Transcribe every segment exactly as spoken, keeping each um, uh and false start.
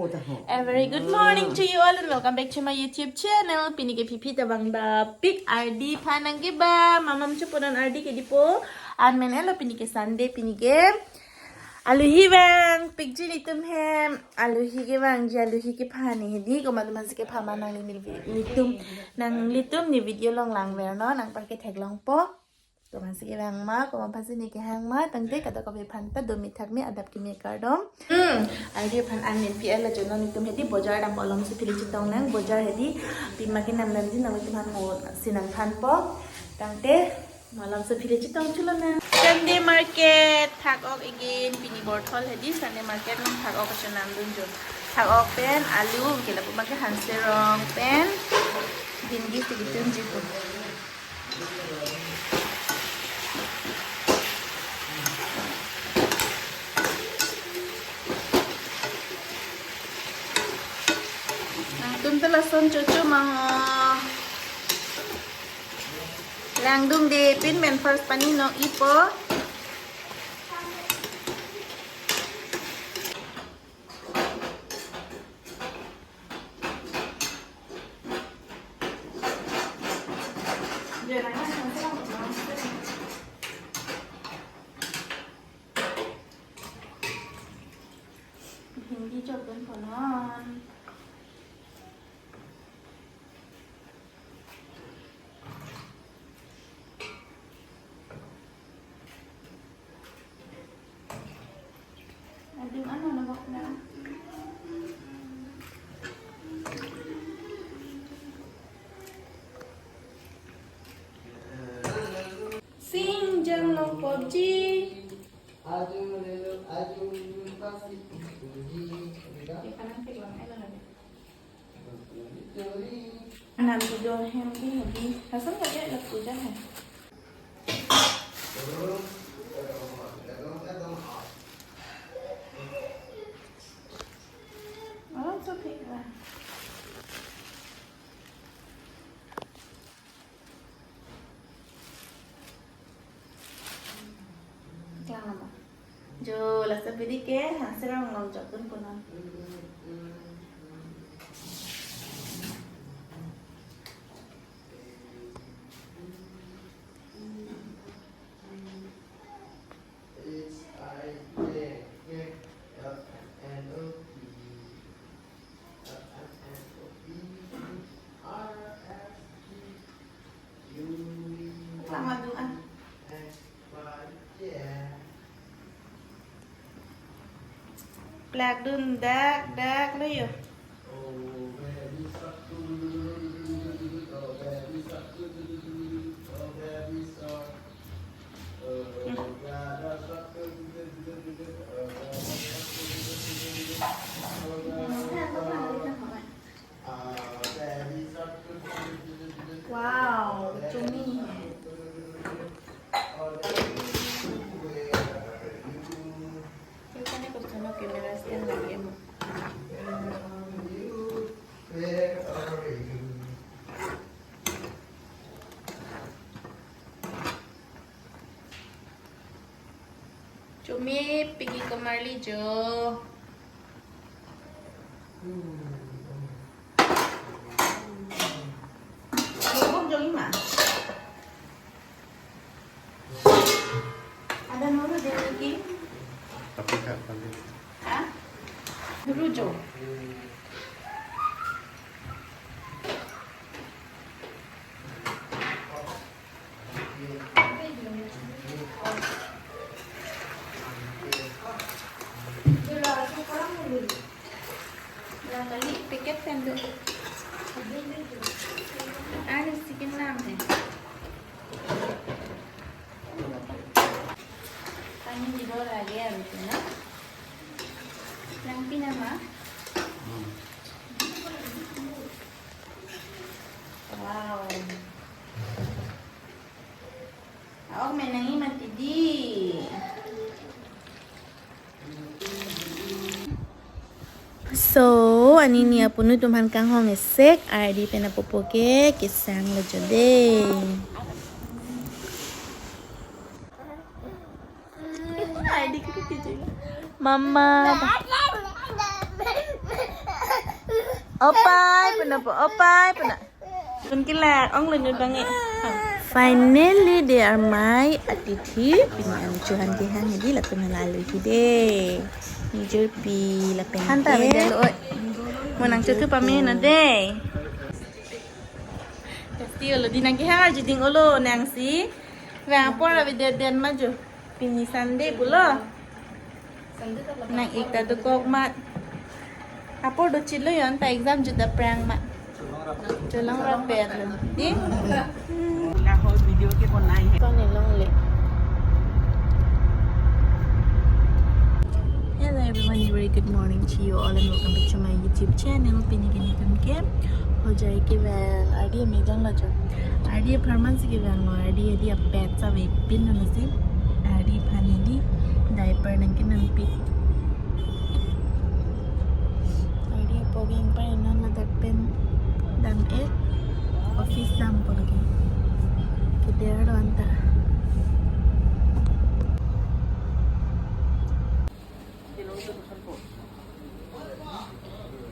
A very good morning to you all and welcome back to my YouTube channel. Pini ke phi phi ta vangdapik, ardi aphan nangkebang. Mamam choponon, ardi ke dipo. An menelo, pini ke Sunday, pini ke aluhi vangpikji nelitum hem. Aluhi kevangji, aluhi kepha ne hedi. Komat atum aphan si kepha ma nangli, nelitum, nanglitum ne video along langvernon, nangpar ke theklongpo. Komat aphan si kevang ma, komat aphan si ne kehang ma, tangte kadokave aphan ta do mithak me, adap keme kardom. Hmm, ardi aphan an pi-et lo, jono nelitum hedi bojar dampo, malomso phili chetong nang, bojar hedi pima kenam damji nanglitum aphan mo si nangthanpo. Tangte malomso phili chetong chulonang. Sunday market thak-ok again, pini borthol hedi Sunday market along thak-ok kachenam dunjo. Thak-ok pen alu, ke lapu abang ke hanserong pen bhindi si ketunji pu. Nangtum ta lason chocho ma ho. Langdungde pin men first pani nok-ipo. Bhindi chopdunpo non. Adung ano nabok na. Singjang long PUBG. Anam video hem ke hedi. Lason ka dia lapu dah hai. Malomso phik lah. Klang nama. Jo, laso abidi ke hanserong along chopdunpo non. Selamat doa. Plak dun dak dak lo yo. Wow, cumi. Kita ni kosonok camera stand lagi mo. Cumi pigi komarli jo. Lubuk jo ima. Ada nuru de lagi. Tapi tak pandai. Ha? Nuru jo. Kali packet pen do. Ano si kenam hai. Kami di bawah lagi ya, betul na? Nangpi nama? Wow. Ako may nangi mati di. So, anini apunu atum aphan kanghong esek, ardi pen apopo ke kesang lo jo de. Mama. Opai puna po, opai puna. Pun kilar, ong lunut bang e. Finally, they are my atithi. Pini an chuhan kehang hedi, latum hala alu hedi. Nijor pi lapen hanta ke. Beda lo, oi. Mo nangchothu pame na de. Pasti olo, di nangkehang arju ding olo, nangsi. Vang apor avedetdet ma jo. Pini Sunday pulo. Nang-ik ta dokok mat. Apor do chilo yon ta exam juda prang mat. Cholong rapet lo. Di? Kone longle. Hello everyone, a very good morning to you all and welcome back to my YouTube channel. Pini ke nelitum ke hojai kevang, ardi amidang lo jo. Ardi apharman si kevang lo, ardi hedi apet sa vepin lo nasi. Ardi aphan hedi diaper nangkenangpi. Ardi apo ke ingpar inon ladak pen dam-et, office dampo lake. Keder lo anta.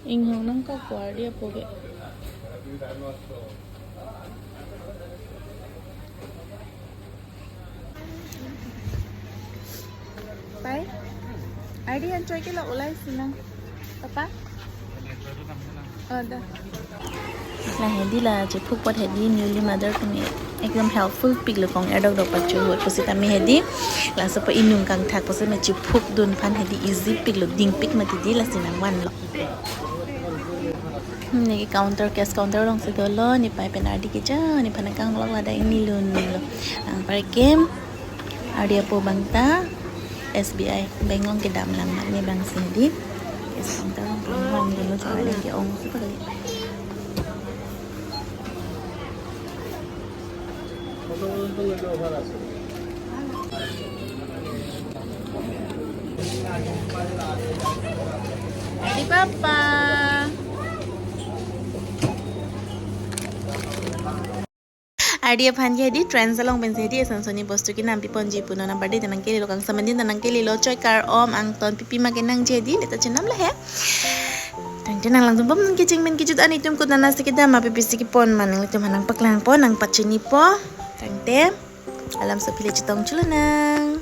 Inghong nangkok ko ardi apo ke. Pai. Ardi an choi ke la ulai sinang. Papa? Oh, da. La hedi la chephuk apot hedi newly mother atum ekdom helpful pik lo, kong-er dokdok pacho ahut pusitame hedi. Laso pa inung kangthak pusitame chephukdun aphan hedi easy pik lo, dingpik mati di, lasi nangvanlo. Hmm, neke counter, cash counter alongsi dolo, nepai pen ardi keja, nephan nangkanglok ladak ingnilun lo. Nangpar kem, ardi apo abang ta, S B I Bank along kedam lang mat ne abang si hedi. Cash counter along pun hong dolo, chora lagi ong si pagli. Di papa. Ardi aphan ke hedi trends along pensi hedi eson soni bostu kenampi ponji pu non, nangpar di ta nangkele lo, kangsaman di ta nangkele lo, choi kar-om angton pipi ma kenangji hedi, leta chenam lo he. Tangte nang langdun bom nang kecheng pen kejut an itum kut nana si kedam ma pipi si kepon ma nanglitum aphan nangpaklangpo, nangpachinipo. Tangte alam so pile chetong chulo nang.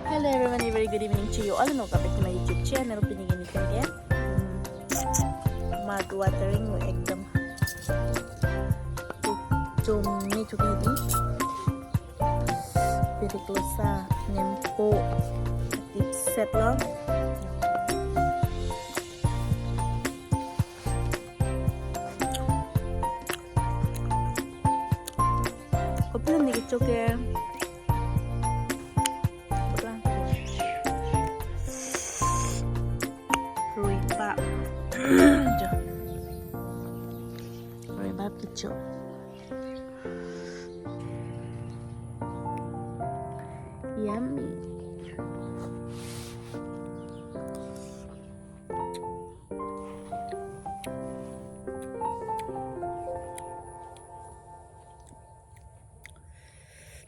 Hello everyone, a very good evening to you all and welcome back to my YouTube channel. Pini ke nelitum ke, hmm, mouth watering lo ekdom. Chom ni chuki di. Piriklosa, nempo, tipset lo. Kopilo ni kecho ke. Ruibap. Jo. Ruibap kecho. Yummy.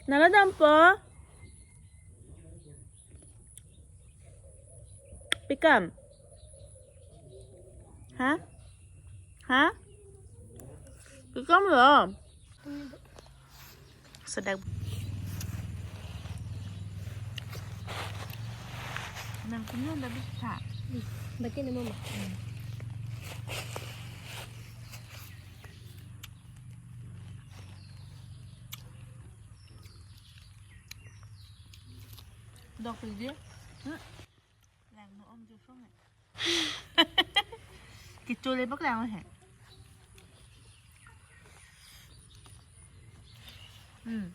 Nala dampo? Pi kam? Ha? Ha? Pi kam lo? Sedang. Nang punya ada bisa. Baca nama mah. Dok pergi. Hmm. Lang no om jufong. Kecho le bak lang he. Hmm.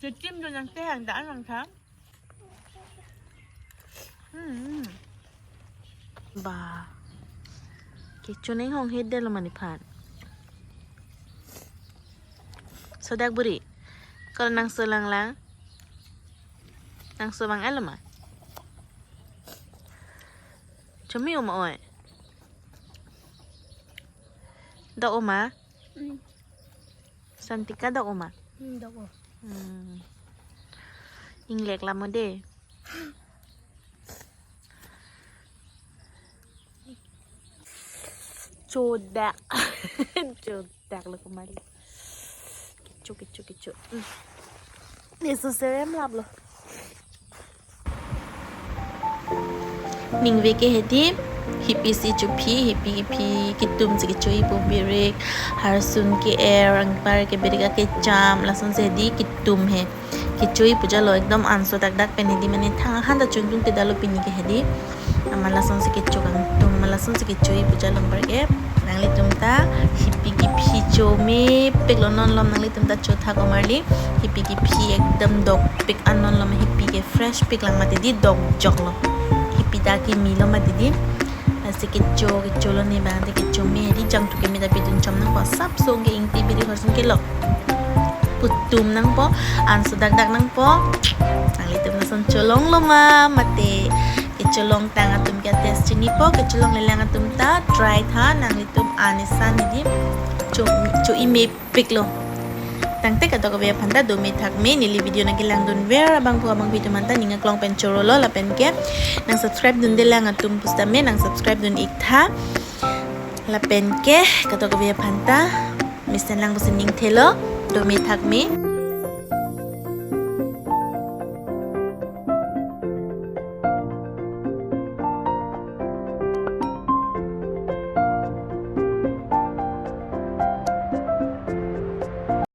Kecho do nang te hang da nang tham. Hmm. Ba. Kecho neng hong he delo mani phan. Sodak buri. Kalau nang selang lang. Nang semang elo ma. Chumi uma oi. Dok uma. Hmm. Santika dok uma. Hmm, dok o. Hmm. Inglek lamo de. Chodak. Chodak lo kemari. Kecho, kecho, kecho. Hmm. Neso serem lap lo. Ningve ke hedi, hipi si chophi, hipi kephi, ketum si kecho-i pu birik, harsun ke-er, anpar ke birik akecham, lason si hedi ketum he. Kecho-i pu jalo ekdom anso dakdak pen hedi mane thang ahan ta chungchung te dalo pini ke hedi. Amat lason si kecho kangtum, amat lason si kecho-i pu jalo anpar ke. Nanglitum ta hipi kephi chomepik lo non lom nanglitum ta chotha komarli. Hipi kephi ekdom dokpik an non lom hipi ke fresh pik lang mati di dokjok lo. Hipi ta kimi lo mati di. Lasi kecho, kecho lo ne bang te kechome di jangthu keme ta pidun chom nangpo sapsong ke ingti biri horsun ke lo. Putum nangpo, anso dakdak nangpo. Nanglitum lason cholong lo ma mate. Kecholong tang atum ke test chinipo, kecholongle lang atum ta try tha, nanglitum anesan hedi cho, cho-i mepik lo. Tangte kadokave aphan ta dome thakme, neli video nangkelangdun ver abangphu abangpi atum anta ning aklong pen choro lo lapen ke nang subscribe dunde lang atum pusitame nang subscribe dun ik tha. Lapen ke kadokave aphan ta mesen lang pusi ning thelo, dome thakme.